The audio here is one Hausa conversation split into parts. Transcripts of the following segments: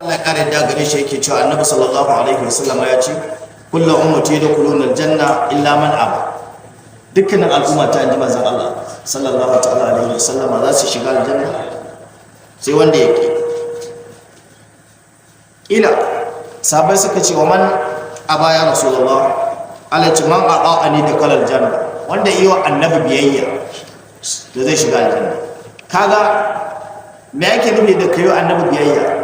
Allah ya kare da gare shi yake cewa Annabi sallallahu alaihi wasallam ya ce kullu ummati yadkhuluna aljanna illa man aba. Dukkanin al'umma ta inji manzon Allah sallallahu ta'ala alaihi wasallam za su shiga aljanna sai wanda ya ki. Ila sahabbai suka ce wa man aba ya rasulullah? Allah ce man ata'ani dakhala aljanna, wanda yi wa annabi biyayya to zai shiga aljanna. Kaga me yake nufi da kai wa annabi biyayya?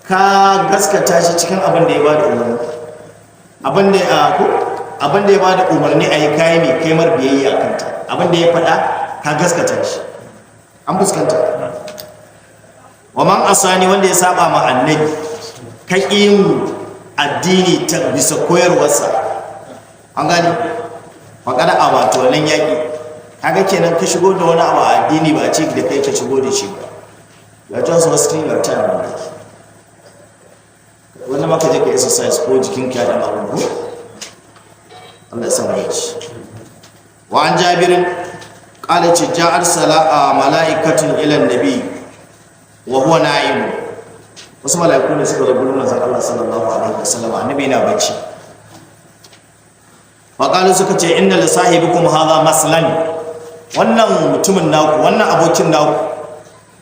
Ka gaskata shi cikin abin da ya bada umarni, abin da ko abin da ya bada umarni a yi kayi mai kaimar biyayya kanta, abin da ya faɗa ka gaskata shi, an fuskanta. Wa man asani, wanda ya saba ma annabi, ka yin addini ta bisa koyarwarsa, an gani faƙada a wato wannan yaƙi. Kaga kenan ka shigo da wani abu a addini ba a ce da kai ka shigo da shi ba, you are just wasting your time. Wannan maka je ka exercise ko jikin ka da abu ko Allah ya san shi. Wa an Jabirin qala ce ja'ar sala'a mala'ikatun ila annabi wa huwa na'im. Wasu mala'iku ne suka zo gurin manzon Allah sallallahu alaihi wasallam, annabi yana bacci. Faqalu, suka ce inna li sahibikum hadha maslan, wannan mutumin naku, wannan abokin naku,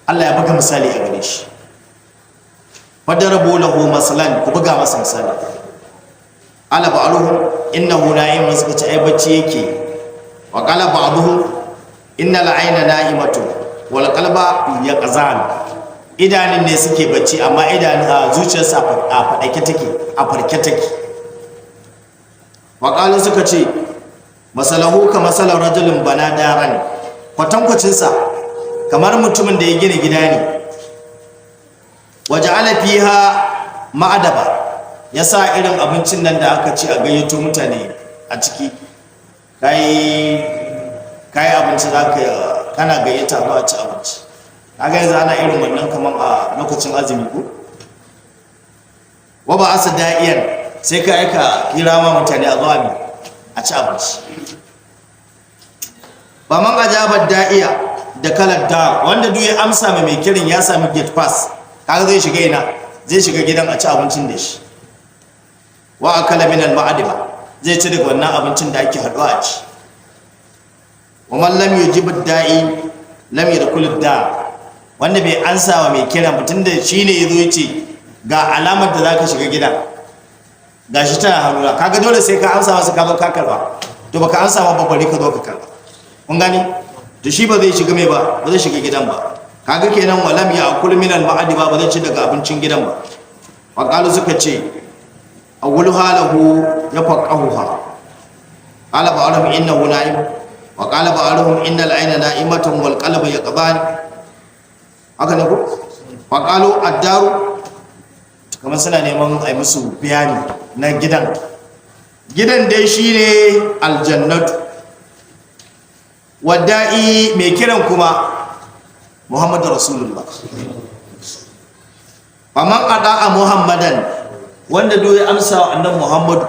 Allah ya buga misali a gare shi. Fadarabu lahu masalan, ku buga masa misali. Ala ba'aluhum innahu na'im, suka ce ai bacci yake. Wa qala ba'duhum inna al'ayna na'imatu wal qalba yaqzan, idanun ne suke bacci amma idanun zuciyarsa a fadake take, a farke take. Wa qalu, suka ce masalahu ka masalan rajulin bana daran, kwatankwacin sa kamar mutumin da ya gina gida ne, waja'ala fiha ma'adaba, ya sa irin abincin nan da aka ci a gayyato mutane a ciki, kai kai abinci zaka kana gayyata ba a ci abinci. Kaga yanzu ana irin wannan kaman a lokacin azumi ko wa ba asa da'iyan, sai ka aika kira ma mutane a zuwa a ci abinci. Ba man ajabar da'iya da kalar da wanda duk ya amsa mai kirin ya sami gate pass, kaga zai shiga ina, zai shiga gidan a ci abincin da shi. Wa akala min al-ma'adiba, zai ci daga wannan abincin da ake haduwa a ci. Wa man lam yujib ad-da'i lam yadkhul ad-dar, wanda bai ansa wa mai kira mutum da shine yazo yace ga alamar da zaka shiga gidan, gashi tana hannuna, kaga dole sai ka amsa masa ka zo ka karba. To baka amsa ma ba, bari ka zo ka karba. Kun gani? To shi ba zai shiga mai ba, ba zai shiga gidan ba. Kaga kenan walam ya akul min al ma'adiba, ba zai ci daga abincin gidan ba. Faqalu, suka ce awwalu halahu yafaqahuha. Qala ba'dhum innahu na'im, wa qala ba'dhum innal ayna na'imatun wal qalbu yaqban. Haka ne ko? Faqalu ad-daru, kamar suna neman ai musu bayani na gidan. Gidan dai shine aljannatu, wada'i mai kiran kuma Muhammadu Rasulullah. Faman a Muhammadan, wanda duk ya amsa wa annabi Muhammadu,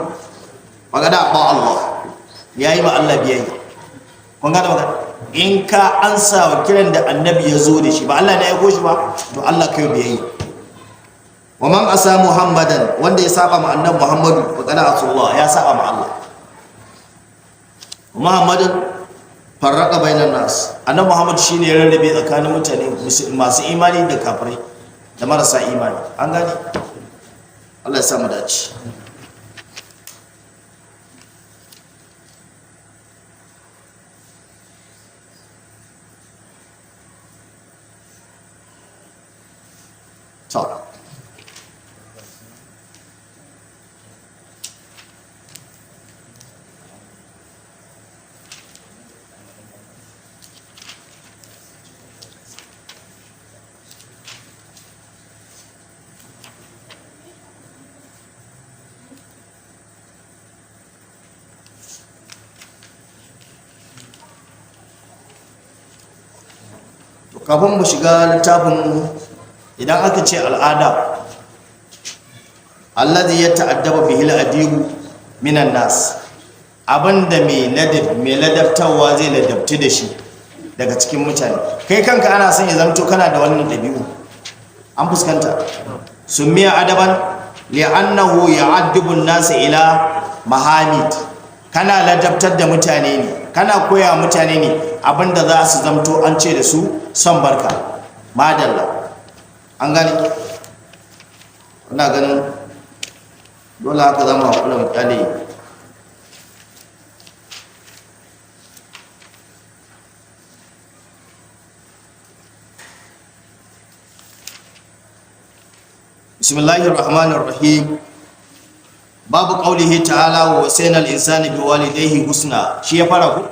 faqad ba Allah, yayi ma Allah biyayya. Kun gane magana? In ka ansa wa kiran da annabi ya zo da shi, ba Allah ne ya aiko shi ba, to Allah kai biyayya. Wa man asa Muhammadan, wanda ya saba ma annabi Muhammadu, faqad asullah, ya saba ma Allah. Muhammadun farraka bainan nas, annabi Muhammad shine ya rarrabe tsakanin mutane masu imani da kafirai da marasa imani. An gane? Allah ya sa mu dace. To kafin mu shiga littafin, idan aka ce al'ada, alladhi ya ta'addaba bihi al'adibu minan nas, abinda mai ladab mai ladabtawa zai ladabtu da shi daga cikin mutane. Kai kanka ana son ya zamto kana da wannan ɗabi'u. An fuskanta? Summiya adaban li'annahu ya'addibu an-nas ila mahamid. Kana ladabtar da mutane ne, kana koya mutane ne abinda za su zamto an ce da su son barka, madalla. An gane? Ina ganin dole haka zama hakura mu kyale. Bismillahir rahmanir rahim. Babu qaulihi ta'ala wa wasaina al-insana biwalidayhi husna. Shi ya fara ku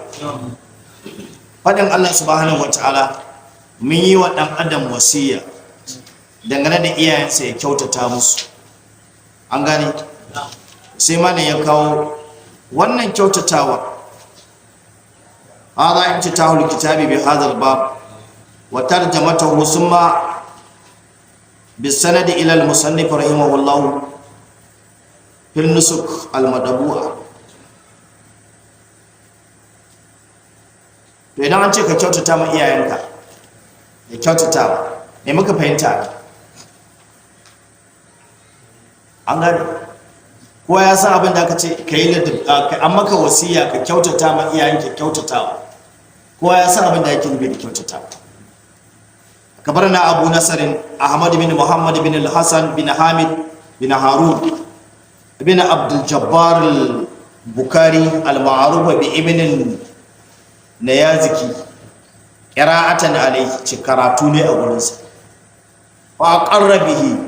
fadin Allah subhanahu wa ta'ala, mun yi wa dan adam wasiya dangane da iyayensa ya kyautata musu. An gane? Sai malam ya kawo wannan kyautatawa. Hadha imtitahul kitabi bi hadha al-bab wa tarjamatahu, summa bisanadi ila al-musannif rahimahullah fil nusuk al-madbu'a. To idan an ce ka kyautata ma iyayenka da kyautatawa, me muka fahimta? An gane? Kowa ya san abin da aka ce ka yi, an maka wasiya ka kyautata ma iyayenka kyautatawa. Kowa ya san abin da ake nufi da kyautatawa. Kabar na Abu Nasarin Ahmad bin Muhammad bin Al-Hassan bin Hamid bin Harun bin Abdul Jabbar Al-Bukhari Al-Ma'ruf bi Ibn Nayaziki, qira'atan alayhi, ce karatu ne a gurinsa. Fa aqarra bihi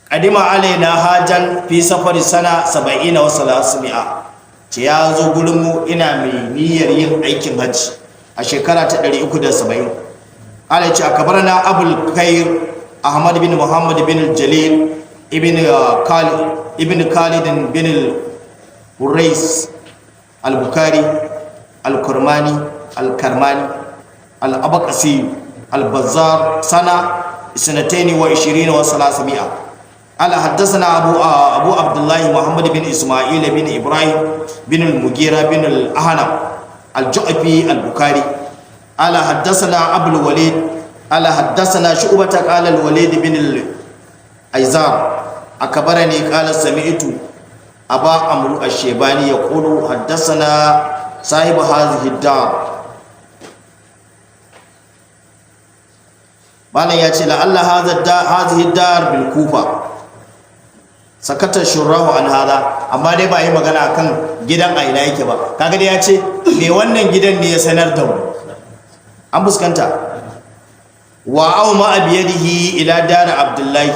qadima alaina hajan fi safari sana 70 wa 300. Ce ya zo gurinmu ina mai niyyar yin aikin hajji a shekara ta 370. Ala ce akabarna Abul Khair Ahmad bin Muhammad bin Jalil ibn Khalid ibn Khalid bin Hurais Al-Bukhari Al-Kurmani Al-Karmani Al-Abqasi Al-Bazzar sana 22 wa 300. قال حدثنا ابو عبد الله محمد بن اسماعيل بن ابراهيم بن المغيرة بن الاهنم الجعفي البخاري. قال حدثنا ابو الوليد قال حدثنا شعبة قال الوليد بن الايزار اخبرني قال سمعت ابا عمرو الشيباني يقول حدثنا صاحب هذه الدار. Malam ya ce la'alla hadhihi dar bil Kufa. Sakata shurrahu an hada, amma dai ba yi magana akan gidan a ina yake ba. Kaga dai ya ce me wannan gidan ne ya sanar da mu. An fuskanta? Wa aw ma biyadihi ila dar Abdullahi,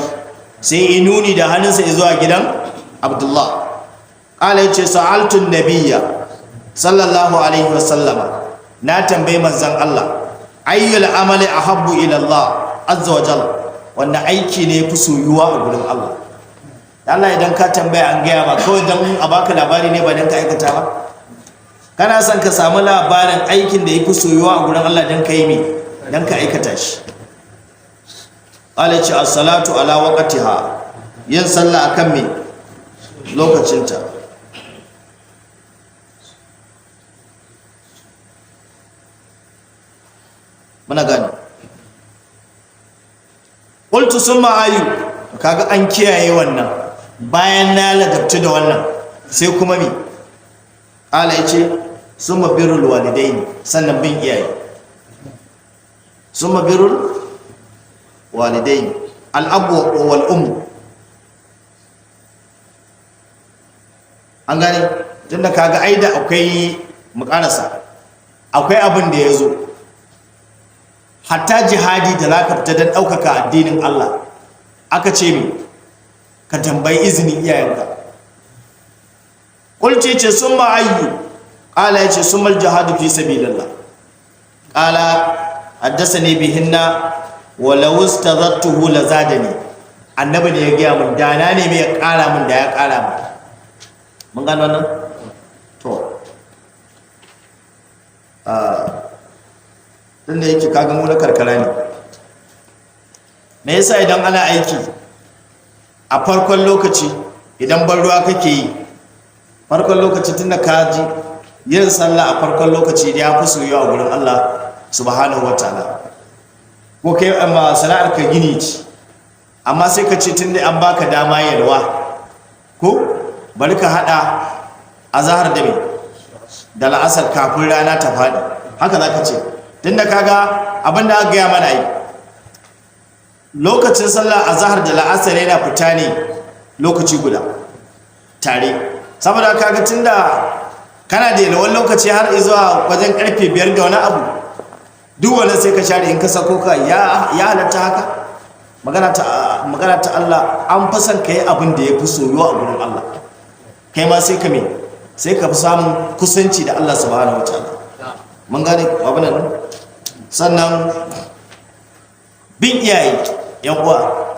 sai inuni da hannunsa zuwa gidan Abdullah. Qala, yace sa'altu nabiyya sallallahu alaihi wasallama, na tambayi manzon Allah, ayyul amali ahabbu ila Allah azza wa jalla, wanda aiki ne fi soyuwa a gurin Allah? Allah, idan ka tambaya an gaya ma kawai don a baka labari ne ba don ka aikata ba. Kana son ka samu labarin aikin da ya fi soyuwa a gurin Allah don ka yi me? Don ka aikata shi. Allah ce as-salatu ala waqtiha, yin sallah akan me? Lokacinta. Muna gani? Qultu summa ayu. Kaga an kiyaye wannan. Bayan na ladabtu da wannan, sai kuma mi? Ala yace summa birrul walidaini, sannan bin iyaye. Summa birrul walidaini, al abu wal um. An gane? Tunda kaga ai da akwai mukarasa, akwai abin da ya zo, hatta jihadi da zaka fita don ɗaukaka addinin Allah, aka ce mi? Ka tambayi izinin iyayenka. Kulce ce summa ayyu? Qala, yace summal jihadu fi sabilillah. Qala haddathani bihinna wa law istazattuhu lazadani. Annabi ne ya gaya mun, da na ne mai ya kara mun, da ya kara mun. Mun gano wannan? To tunda yake kaga mu na karkara ne, me yasa idan ana aiki a farkon lokaci, idan ban ruwa kake yi farkon lokaci, tunda ka ji yin sallah a farkon lokaci ya fi soyuwa a gurin Allah subhanahu wataala, ko kai amma sana'ar ka gini ce? Amma sai ka ce tun da an baka dama yalwa ko bari ka hada azahar da me da la'asar kafin rana ta faɗi, haka za ka ce. Tun da kaga abin da aka gaya mana yi, lokacin sallah azahar da la'asar yana fita ne lokaci guda tare. Saboda kaga tun da kana da yalwan lokaci har zuwa wajen karfe 5 da wani abu, duk wani sai ka share in ka sako ka ya halatta haka. Magana ta Allah, an fi son ka yi abin da ya fi soyuwa a gurin Allah. Kai ma sai ka me, sai ka fi samun kusanci da Allah subhanahu wataala. Mun gane abin nan. Sannan bin iyaye, yan uwa,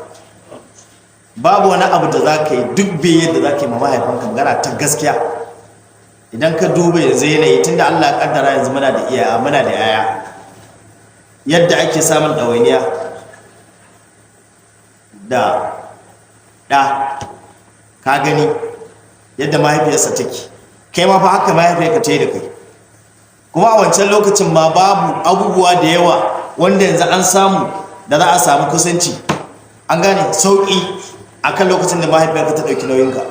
babu wani abu da za ka yi duk biye da za ka yi ma mahaifanka. Magana ta gaskiya, idan ka duba yanzu yanayi, tunda Allah ya kaddara yanzu muna da iyaye, muna da yaya, yadda ake samun ɗawainiya da ɗa, ka gani yadda mahaifiyarsa take, kai ma fa haka mahaifiyarka ta yi da kai. Kuma a wancan lokacin ma babu abubuwa da yawa wanda yanzu an samu da za a samu kusanci, an gane sauƙi a kan lokacin da mahaifiyarka ta ɗauki nauyinka.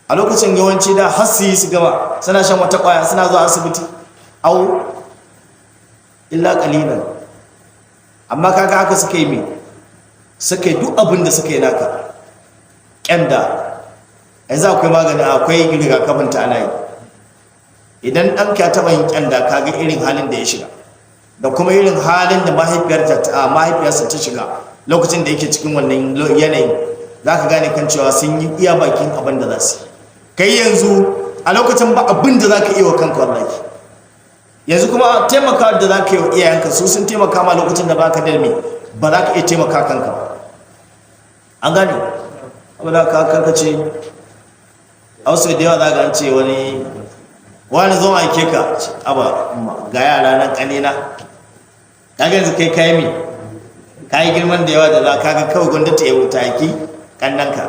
A lokacin yawanci da har su yi su gama suna shan wata ƙwaya, suna zuwa asibiti, au illa ƙalilan. Amma kaga haka suka yi me, suka yi duk abin da suka yi naka. Ƙyanda yanzu akwai magani, akwai rigakafin ta ana yi. Idan ɗanka ya taɓa yin ƙyanda, kaga irin halin da ya shiga da kuma irin halin da mahaifiyarsa ta shiga lokacin da yake cikin wannan yanayin, za ka gane kan cewa sun yi iya bakin abin da za su yi. Kai yanzu a lokacin ba abin da za ka iya wa kanka wallahi. Yanzu kuma taimaka da za ka yi wa iyayenka, su sun taimaka ma lokacin da ba ka dalme ba za ka iya taimaka kanka ba. An gane abu da ka karkace. A wasu da yawa za ka an ce wani wani zo aike ka, aba ga yara nan kanina. Kaga yanzu kai kayi mi, kayi girman da yawa da za ka ga kawai gwanda ta yi wuta aiki kannanka.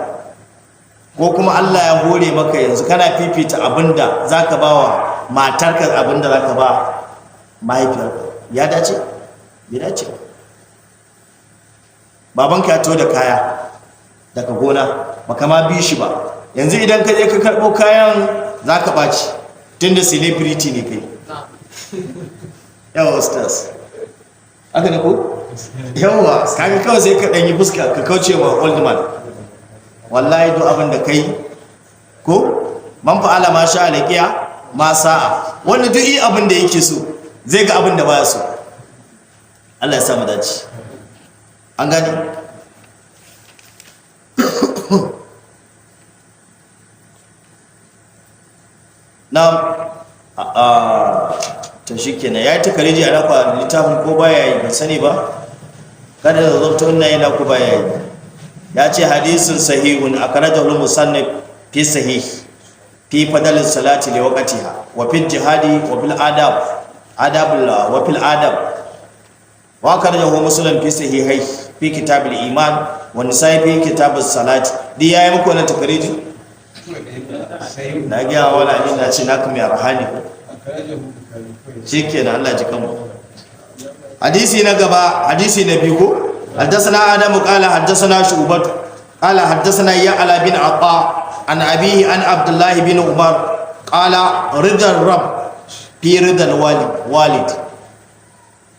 Ko kuma Allah ya hore maka yanzu kana fifita abinda za ka ba wa matarka, abinda za ka ba mahaifiyarka. Ya dace? Bai dace ba. Babanka ya to da kaya daga gona, baka ma bi shi ba. Yanzu idan ka je ka karɓo kayan za ka ɓaci, tunda celebrity ne kai. Yawa stars haka ne ko? Yawa, kaga kawai sai ka ɗanyi fuska ka kauce wa old man. Wallahi duk abin da kai ko man fa'ala ma sha alaqiya ma sa'a, wanda duk yi abin da yake so zai ga abin da baya so. Allah ya sa mu dace. An gane? Na a ta shi kenan ya yi takariji a nakwa littafin ko baya yi, ban sani ba, kada da zarto ina yi naku baya yi. Ya ce hadisin sahihun akhrajahu al-musannif fi sahih fi fadl salati li waqtiha wa fi jihadi wa fil adab adab wa fil adab wa akhrajahu Muslim fi sahihai fi kitab al-iman wa Nisa'i fi kitab as-salati. Di yayi muku wannan takariji? Na ga wala ni na ce naku mai arhani shikenan. Allah ji kanmu. Hadisi na gaba, hadisi na biyu ko. حدثنا آدم قال حدثنا شعبة قال حدثنا يعلى بن عطاء عن أبيه عن عبد الله بن عمر قال رضا الرب في رضا الوالد والد.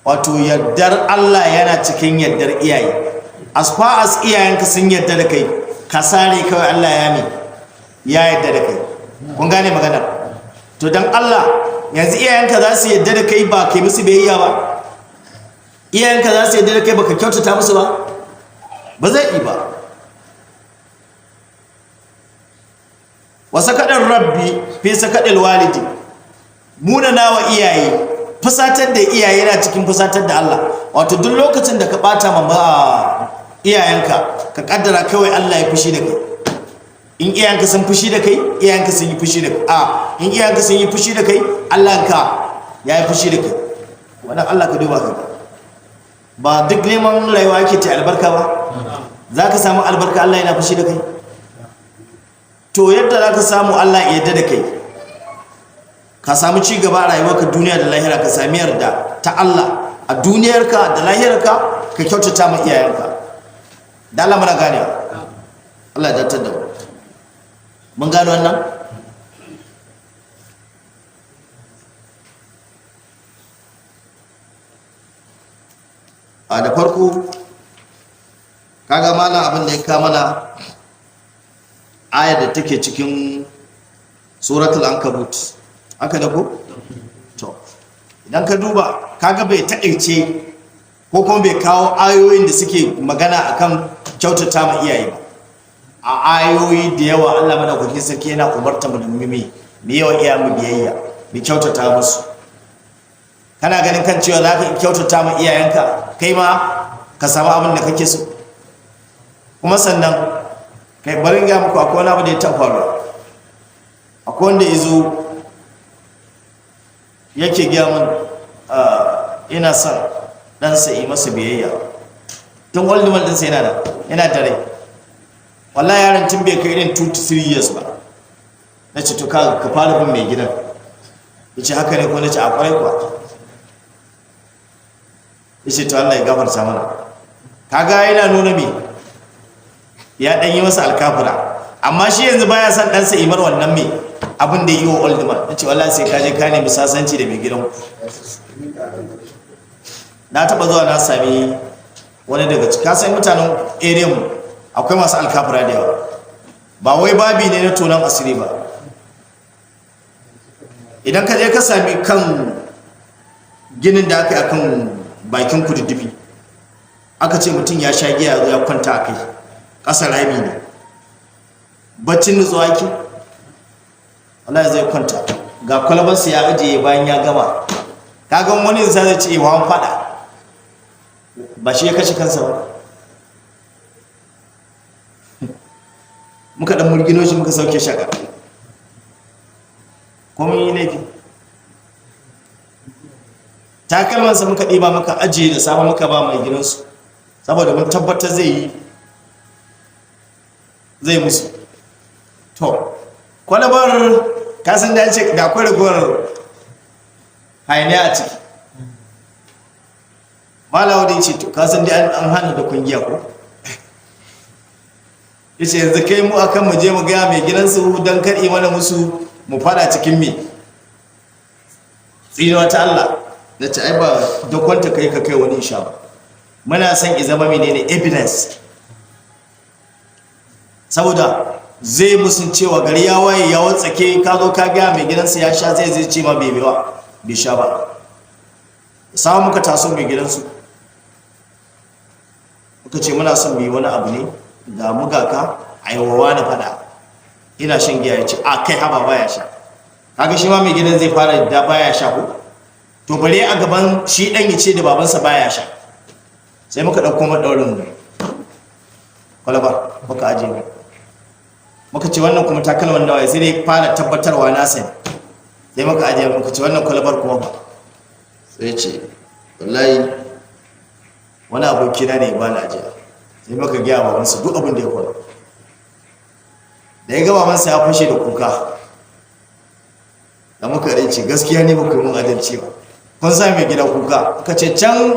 Wato yardar Allah yana cikin yardar iyaye. As far as iyayenka sun yarda da kai, ka sare kawai Allah ya mi ya yarda da kai. Kun gane maganar? To dan Allah yanzu iyayenka za su yarda da kai ba kai musu biyayya ba? Iyayenka za su yarda da kai baka kyautata musu ba? Ba zai yi ba. Wa sakaɗin rabbi fi sakaɗin walidi, munana wa iyaye, fusatar da iyaye yana cikin fusatar da Allah. Wato duk lokacin da ka ɓata ma iyayenka, ka kaddara kawai Allah ya fushi da kai. In iyayenka sun fushi da kai, iyayenka sun yi fushi da kai. A in iyayenka sun yi fushi da kai, Allah ka ya yi fushi da kai. Wannan Allah ka duba ka ba duk neman rayuwa yake ta albarka ba. Za ka samu albarka Allah yana fushi da kai? To yadda za ka samu Allah ya yarda da kai, ka samu ci gaba a rayuwarka duniya da lahira, ka sami yarda ta Allah a duniyarka da lahirarka, Ka kyautata ma iyayenka. Da Allah muna ganewa. Allah ya dantar da mu. Mun gano wannan? A da farko kaga malam abin da ya kama mana ayar da take cikin suratul ankabut, haka da ko? To idan ka duba kaga bai taƙaice ko kuma bai kawo ayoyin da suke magana akan kyautata ma iyaye ba. A ayoyi da yawa Allah madaukakin sarki yana umarta mu da mu yi mu yi wa iyayen mu biyayya, mu kyautata musu. Kana ganin kan cewa za ka kyautata ma iyayenka, kai ma ka samu abin da kake so. Kuma sannan kai, bari in gaya muku, akwai wani abu da ya taɓa faruwa. Akwai wanda ya zo yake gaya min, ina son ɗansa yi masa biyayya. Tun old man ɗinsa yana da rai. Wallahi yaron tun bai kai irin 2 to 3 years ba. Na ce, to ka fara bin mai gidan. Ya ce, haka ne ko? Na ce, a kwarai kuwa. Ya ce, to Allah ya gafarta mana. Kaga yana nuna me ya ɗan yi masa alkafura, amma shi yanzu baya son ɗansa imar wannan me abin da yi wa old man. Na ce, wallahi sai ka je ka nemi sasanci da mai gidan. Na taɓa zuwa na sami wani daga cikin, ka san mutanen area mu akwai masu alkafura da yawa. Ba wai babi ne na tonon asiri ba. Idan ka je ka sami kan ginin da aka yi akan bakin kududdufi, aka ce mutum ya sha giya, ya zo ya kwanta a kai, ƙasa rami ne, baccin nutsuwa ke. Allah zai kwanta, ga kwalabarsa ya ajiye. Bayan ya gama, kagan wani zai ce wa an fada ba shi ya kashe kansa ba. Muka dan murgino shi, muka sauke shaka ko mun yi laifi. Takalmansa muka ɗiba muka ajiye, da safe muka ba mai gidansu, saboda mun tabbatar zai yi, zai musu. To kwalabar, kasan da ce da akwai ragowar hayaniya a ciki. Malawa da ya ce, to kasan da an hana da kungiya ko? Ya ce, yanzu kai mu akan mu je mu gaya mai gidansu don kar mana musu, mu fada cikin me tsinuwa ta Allah. Na ce, ai ba dokonta kai ka kai wani isha ba. Muna son i zama menene evidence, saboda zai musun cewa gari ya waye ya watsake, ka zo ka gaya mai gidansa ya sha, zai ce ma bai biwa bai sha ba. Samu muka taso mai gidansu, muka ce muna son mu yi wani abu ne, ga mu ga ka, a yi wa na fada ina shan giya. Ya ce, a kai haba, baya sha. Kaga shi ma mai gidan zai fara da baya sha ko? To bare a gaban shi dan ya ce da babansa baya sha. Sai muka ɗauko maɗaurin kwalaba muka ajiye mai, muka ce, wannan kuma takalman nawa? Sai dai fara tabbatarwa na sani. Sai muka ajiye, muka ce, wannan kwalabar kuma ba? Sai ce, wallahi wani abokina ne ba na ajiya. Sai muka gaya babansa duk abin da ya faru. Da ya ga babansa ya fashe da kuka, da muka rinci, gaskiya ne muka yi mun adalci ba, kun sa mai gida kuka. Aka ce, can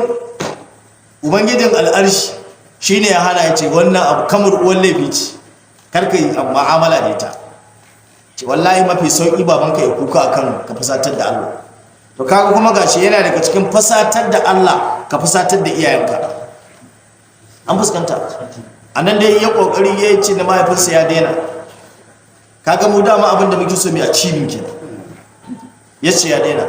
ubangijin al'arshi shine ya hana. Ya ce, wannan abu kamar uwan laifi ce, karka yi mu'amala da ita. Ce, wallahi mafi sauki babanka ya kuka akan ka fusatar da Allah. To kaga kuma gashi yana daga cikin fusatar da Allah ka fusatar da iyayenka. An fuskanta a nan dai ya kokari ya ce da mahaifinsa ya daina. Kaga mu dama abin da muke so mu achieving kenan. Ya ce ya daina.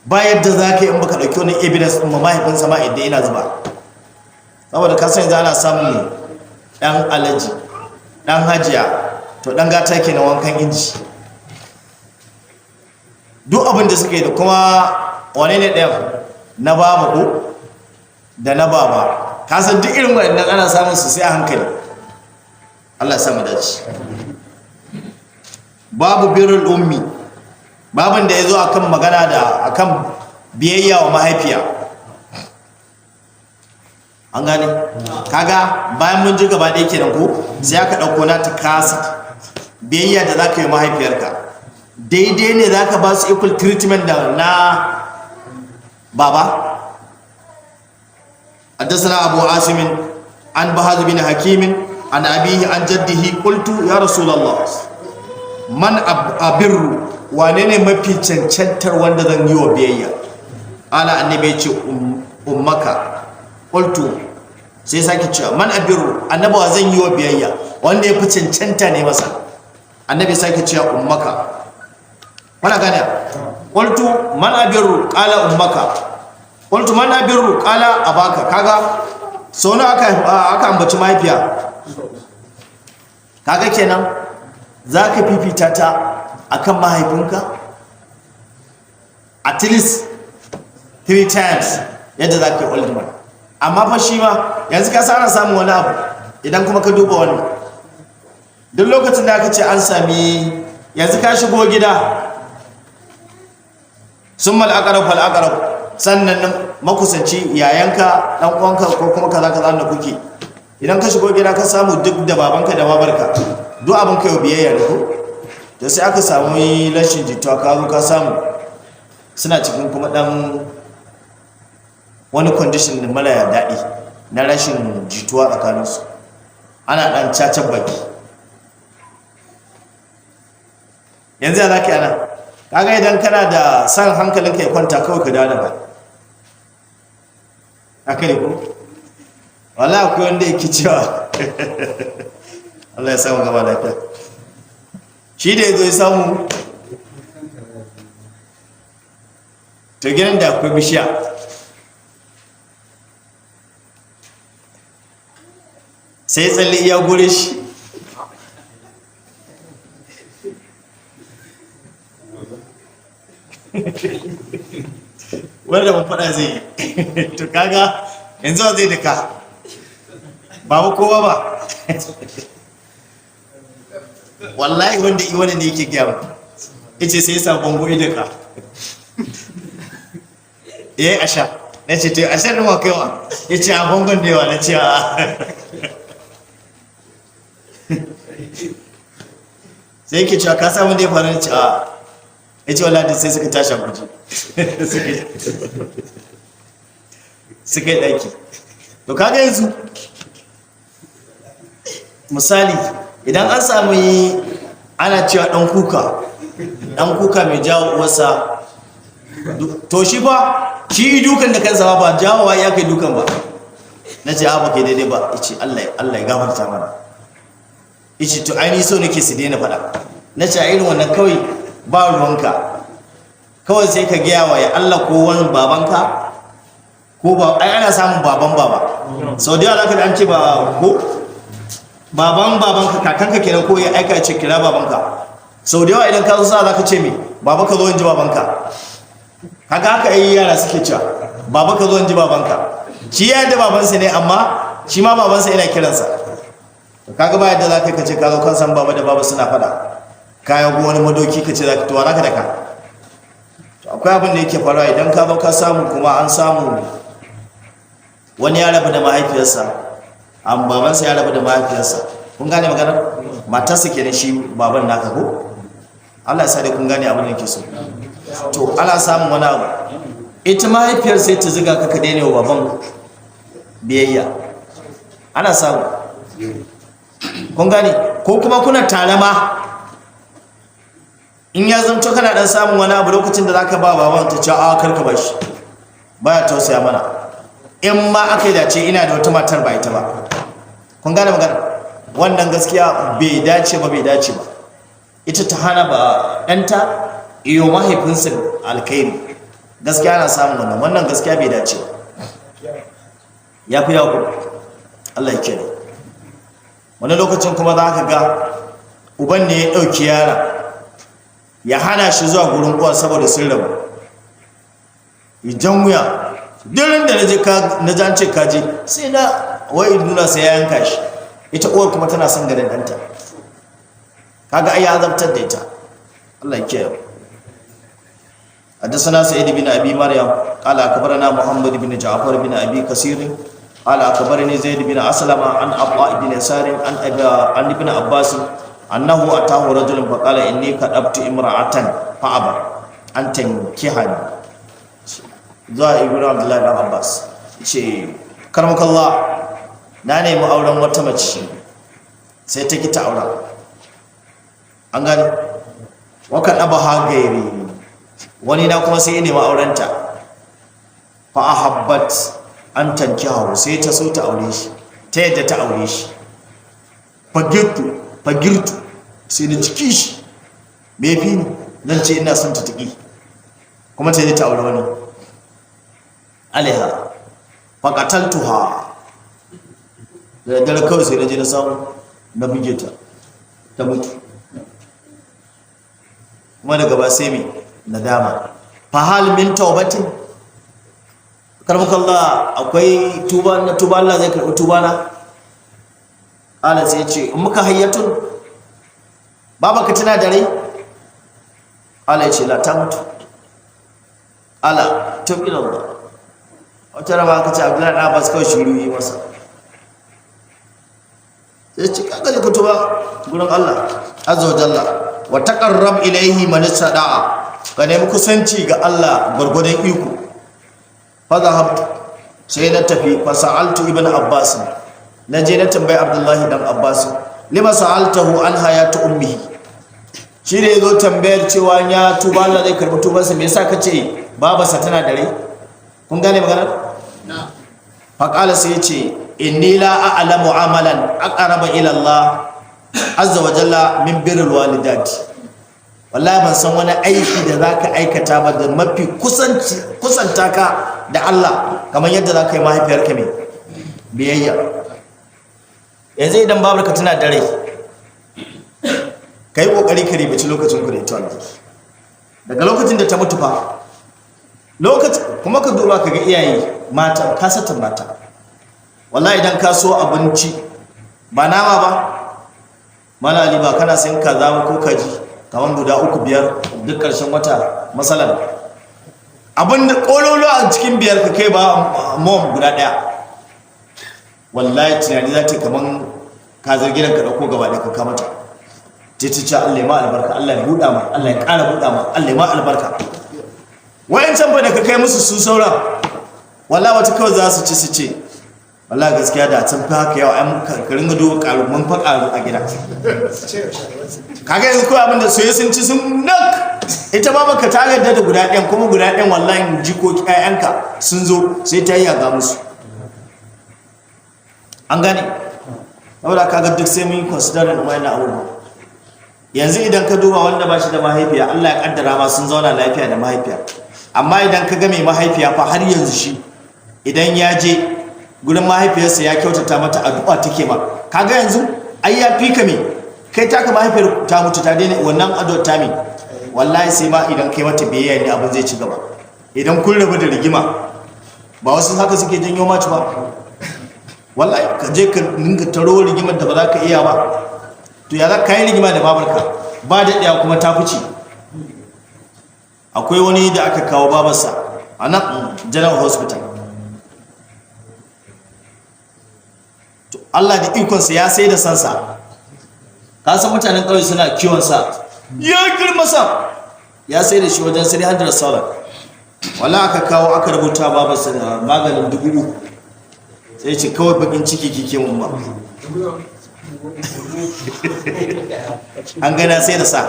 Ba yadda za ka yi in baka ɗauki wani evidence ɗin ma mahaifinsa ma idan ina zuba, saboda ka san yanzu ana samun ɗan alaji, ɗan hajiya, to ɗan gata ke na wankan inji, duk abin da suka yi. Da kuma wane ne ɗayan na baba ko da na baba, ka san duk irin waɗannan ana samun su, sai a hankali. Allah ya samu dace. Babu birrul ummi, babin da ya zo akan magana da akan biyayya wa mahaifiya. An gane? Kaga bayan mun ji gaba ɗaya kenan ko, sai aka ɗauko na ta kasa biyayya da za ka yi mahaifiyarka. Daidai ne za ka ba su equal treatment da na baba. حدثنا أبو عاصم عن بهز بن حكيم عن أبيه عن جده قلت يا رسول الله من أبر wane ne mafi cancantar wanda zan yi wa biyayya? Ala annabi ya ce ummaka. Qultu, sai sake cewa man abiru, annabi wa zan yi wa biyayya wanda ya fi cancanta ne masa? Annabi sake cewa ummaka. Wana gane? Qultu man abiru, qala ummaka. Qultu man abiru, qala abaka. Kaga sau nawa aka ambaci mahaifiya? Kaga kenan zaka fifita ta akan mahaifinka at least three times yadda za ka yi old man. Amma fa shi ma yanzu ka ana samun wani abu. Idan kuma ka duba wannan, duk lokacin da aka ce an sami, yanzu ka shigo gida, sun mal'akarau fal'akarau, sannan nan makusanci, yayanka, dan uwanka, ko kuma kaza kaza da kuke, idan ka shigo gida ka samu duk da babanka da babarka duk abin kai biyayya ne ko, da sai aka samu rashin jituwa, ka zo ka samu suna cikin kuma dan wani condition da mara daɗi na rashin jituwa tsakaninsu, ana dan cacan baki. Yanzu ya za ka yana kaga idan kana da san hankalinka ya kwanta, kawai ka dawo da ba haka ne ko? Wala akwai wanda yake cewa Allah ya samu gaba lafiya. Shi da ya zo ya samu to gidan da akwai bishiya, sai tsalle iya gure shi. Wanda mun faɗa zai yi to kaga yanzu zai daka ba ba kowa ba. Wallahi wanda i wani ne yake gaya ba, yace sai ya sa bango ya daka ya yi asha. Na ce to asha ɗin wa kaiwa? Ya ce a bangon da yawa. Na ce a sai yake cewa ka samu da ya faru. Na ce a ya ce wallahi sai suka tashi a guje suka yi ɗaki. To kaga yanzu misali idan an samu ana cewa ɗan kuka, ɗan kuka mai jawo uwarsa, to shi fa shi dukan da kansa ba jawowa ya kai dukan ba. Na ce a ba kai daidai ba. Ya ce Allah ya gafarta mana. Ya ce to ainihin so nake su daina faɗa. Na ce a irin wannan kawai ba ruwanka, kawai sai ka gaya wa ya Allah ko wani babanka ko ba ai ana samun baban baba sau da yawa, zaka da an ce ba ko baban babanka, kakanka kenan, ko ya aika ya ce kira babanka. Sau da yawa idan ka zo sa zaka ce me? Baba ka zo in ji babanka. Kaga haka ai yara suke cewa baba ka zo in ji babanka. Shi ya yadda babansa ne, amma shi ma babansa yana kiransa. To kaga ba yadda zaka kace ka zo kan san baba da baba suna fada, ka yago wani madoki kace zaka to zaka daka. To akwai abin da yake faruwa idan ka zo ka samu kuma an samu wani ya rabu da mahaifiyarsa, an babansa ya rabu da mahaifiyarsa. Kun gane maganar? Matarsa kenan shi baban naka ko? Allah ya sa dai kun gane abin da nake so. To ana samun wani abu, ita mahaifiyar sai ta ziga ka ka daina wa baban biyayya. Ana samu, kun gane? Ko kuma kuna tare ma, in ya zanto kana dan samun wani abu, lokacin da zaka ba baban ta ce a karka ba shi, baya tausaya mana. In ma aka yi dace ina da wata matar ba ita ba. Kun gane magana? Wannan gaskiya bai dace ba, bai dace ba. Ita ta hana ba ɗanta iyo mahaifinsa alkhairi. Gaskiya ana samun wannan, wannan gaskiya bai dace ba. Ya fi yawo. Allah ya kiyaye. Wani lokacin kuma za ka ga uban ne ya ɗauki yara ya hana shi zuwa gurin uwa saboda sun rabu, idan wuya duk da na ji an ce kaje sai na wai nuna sai ya yanka shi. Ita uwar kuma tana son ganin ɗanta. Kaga ai ya azabtar da ita. Allah ya kiyaye. حدثنا سعيد بن ابي مريم قال اخبرنا محمد بن جعفر بن ابي كثير قال اخبرني زيد بن اسلم عن عطاء بن يسار عن ابي عن ابن عباس انه اتاه رجل فقال اني كذبت امراه فابى ان تنكحني. Zuwa ibn Abdullahi dan Abbas ce Karmakallah, na nemi auren wata mace sai ta ki ta aura. An gani wakan aba ha gairi, wani na kuma sai ya nemi aurenta, fa ahabbat an tankihahu, sai ta so ta aure shi, ta yadda ta aure shi. Fagirtu fagirtu, sai na ciki shi, me fi ni nan ce ina son ta tiki kuma ta yi ta aure wani alaiha, faqataltuha. Da daddare kawai sai na je na samu na buge ta, ta mutu. Kuma daga ba sai mai nadama. Fa hal min taubatin? Karmakallah, akwai tuba? Na tuba, Allah zai karɓi tuba na? Allah sai ce, in muka hayyatun, baba ka tana da rai? Allah ya ce, la, ta mutu. Allah tub ila Allah. Wata rama aka ce Abdullahi na Abbas kawai shiru yi masa, sai ce kaga ka tuba gurin Allah azza wa jalla, wa taqarrab ilayhi man istada'a, ka nemi kusanci ga Allah gwargwadon iko. Fa zahabtu, sai na tafi, fa sa'altu Ibn Abbas, na je na tambayi Abdullahi dan Abbas, lima sa'altahu an hayatu ummihi? Shi da yazo tambayar cewa ya tuba Allah zai karbi tubansa, me yasa kace babarsa tana da rai? Kun gane maganar? Na. Faƙala, sai ya ce, inni la a'lamu amalan aqraba ila Allah azza wa jalla min birrul walidati. Wallahi ban san wani aiki da zaka aikata ba da mafi kusanci kusanta ka da Allah kamar yadda zaka yi mahaifiyarka mai biyayya. Yanzu idan babarka tana da rai, kai kokari ka ribaci lokacin ku da ita. Wallahi daga lokacin da ta mutu fa, lokacin kuma ka duba ka ga iyaye mata, kasatan mata, wallahi idan ka so abinci ba nama ba, malali ba, kana sayan kaza ba ko kaji kamar guda uku, biyar duk karshen wata masalan, abin da kololo a cikin biyar ka kai ba mom guda daya, wallahi tunani za ta kaman kazar gidan ka dauko gaba da ka kamata ta ta ce, Allah ya ma albarka, Allah ya buɗa ma, Allah ya ƙara buɗa ma, Allah ya ma albarka. Wayancan fa da ka kai musu su sauran, wallahi wata kawai za su ci su ce, wallahi gaskiya da sun fi haka yawa, ai ka ringa duba karu, mun fa karu a gida. Kaga yanzu kawai abinda soye sun ci sun nak, ita ba baka ta yarda da guda ɗayan, kuma guda ɗayan wallahi jikoki ƴaƴanka sun zo sai ta yi yaga musu. An gane? Saboda kaga duk sai mun yi considering wayannan abubuwa. Yanzu idan ka duba wanda ba shi da mahaifiya, Allah ya kaddara ma sun zauna lafiya da mahaifiya, amma idan ka ga mai mahaifiya fa, har yanzu shi idan ya je gurin mahaifiyarsa ya kyautata mata, addu'a take ma. Kaga yanzu ai ya fi ka me kai taka mahaifiyar ta mutu, ta daina wannan addu'ar ta me. Wallahi sai ma idan kai mata biyayya ne abin zai ci gaba. Idan kun rabu da rigima, ba wasu haka suke janyo maci ba, wallahi ka je ka dinga taro rigimar da ba za ka iya ba. To ya za ka yi rigima da babarka ba daɗewa kuma ta fice? Akwai wani da aka kawo babarsa a nan General Hospital. To Allah da ikonsa ya sai da sansa. Ka san mutanen ƙauye suna kiwon sa, ya girma sa, ya sai da shi wajen 300 sauran. Wala aka kawo, aka rubuta babarsa da maganin 3000. Sai ce, kawai bakin ciki kike mun ba, an gana sai da sa,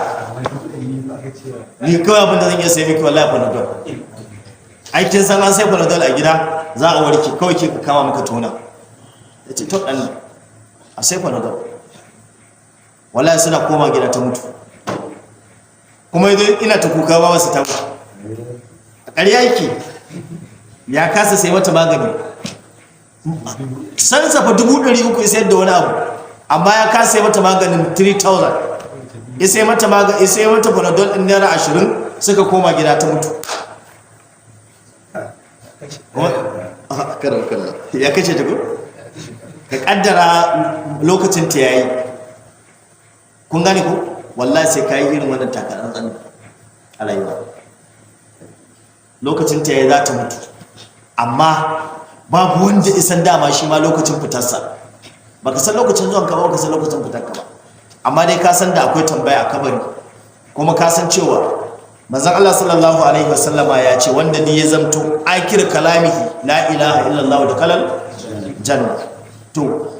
ni kawai abinda zan iya sai miki wallahi Panadol. Aikin san an sai Panadol a gida za a warke, kawai ke ka kama maka tona. Ya ce, to dan a sai Panadol. Wallahi suna koma gida ta mutu. Kuma idan ina ta kuka ba wasu, ta mutu. A ƙarya yake, ya kasa sai mata magani. San safa 300,000 ya sayar da wani abu, amma ya kasa sai mata maganin 3000. Ya sai mata magani, ya sai mata Panadol ɗin naira 20. Suka koma gida ta mutu. Karan kallon ya kace ta ko ka kaddara lokacin ta yayi. Kun gane ko? Wallahi sai ka yi irin wannan takarar tsanin a rayuwa. Lokacin ta yayi za ta mutu, amma babu wanda isan dama shi ma lokacin fitarsa. Baka san lokacin zuwan ka ba, baka san lokacin fitar ka ba, amma dai ka san da akwai tambaya a kabari. Kuma ka san cewa manzon Allah sallallahu alaihi wasallama ya ce, wanda ni ya zamto akir kalamihi la ilaha illallah da kalal. Janna. To,